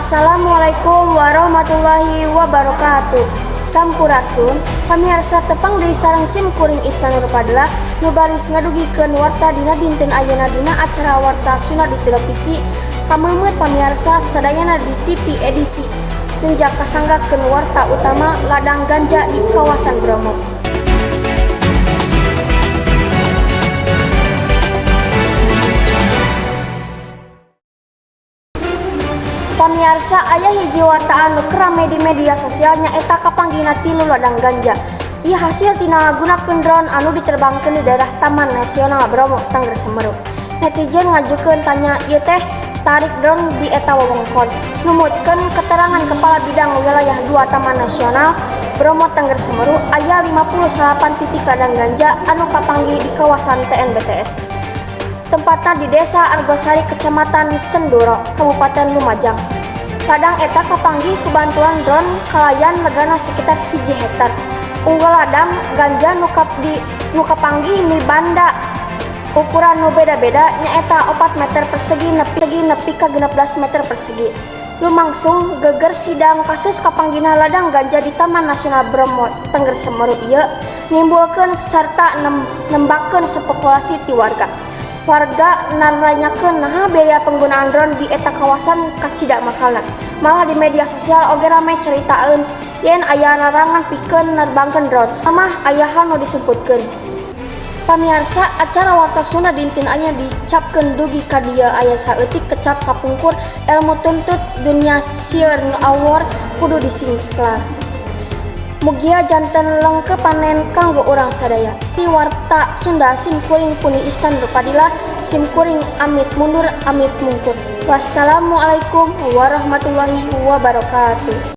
Assalamualaikum warahmatullahi wabarakatuh. Sampurasun pamirsa, tepang deui sareng sim kuring, Isna Nur Fadla, nu baris ngadugikeun warta dina dinten ayeuna dina acara Warta Sunda di televisi. Kameumeut pamirsa sadayana di TV edisi Senja, kasanggakeun warta utama ladang ganja di kawasan Bromo. Pamiarsa, aya hiji warta anu keur rame di media sosial, nyaeta kapanggihna tilu ladang ganja. Ieu hasil tina ngagunakeun drone anu diterbangkeun di daerah Taman Nasional Bromo Tengger Semeru. Netizen ngajukeun tanya, ieu teh tarik drone di eta wewengkon. Numutkeun keterangan Kepala Bidang Wilayah 2 Taman Nasional Bromo Tengger Semeru, aya 58 titik ladang ganja anu kapanggih di kawasan TNBTS. Tempatna di Desa Argosari, Kecamatan Senduro, Kabupaten Lumajang. Ladang eta kapanggih ku bantuan drone kalayan legana sekitar 1 hektar. Unggul ladang ganja nu kapanggih mibanda ukuran nu beda-beda, nyaeta 4 meter persegi nepi ka 16 meter persegi. Lumangsung geger sidang kasus kapanggihna ladang ganja di Taman Nasional Bromo Tengger Semeru ieu nimbulkeun sarta nembakeun spekulasi ti warga. Warga naranyakeun naha biaya penggunaan drone di eta kawasan kacida mahalna. Malah di media sosial oge rame caritaeun yen aya larangan pikeun nerbangkeun drone. Mah aya hal nu disumputkeun. Pamiarsa, acara Warta Sunda dinten ayeuna dicapkeun dugi ka dieu. Aya saeutik kecap kapungkur, ilmu tuntut dunya sieun nu awor kudu disinglar. Mugia janten lengkeup panen kanggo urang sadaya. Ti Warta Sunda, sim kuring puni Istan Nurfadila, sim kuring amit mundur amit mungkur. Wassalamualaikum warahmatullahi wabarakatuh.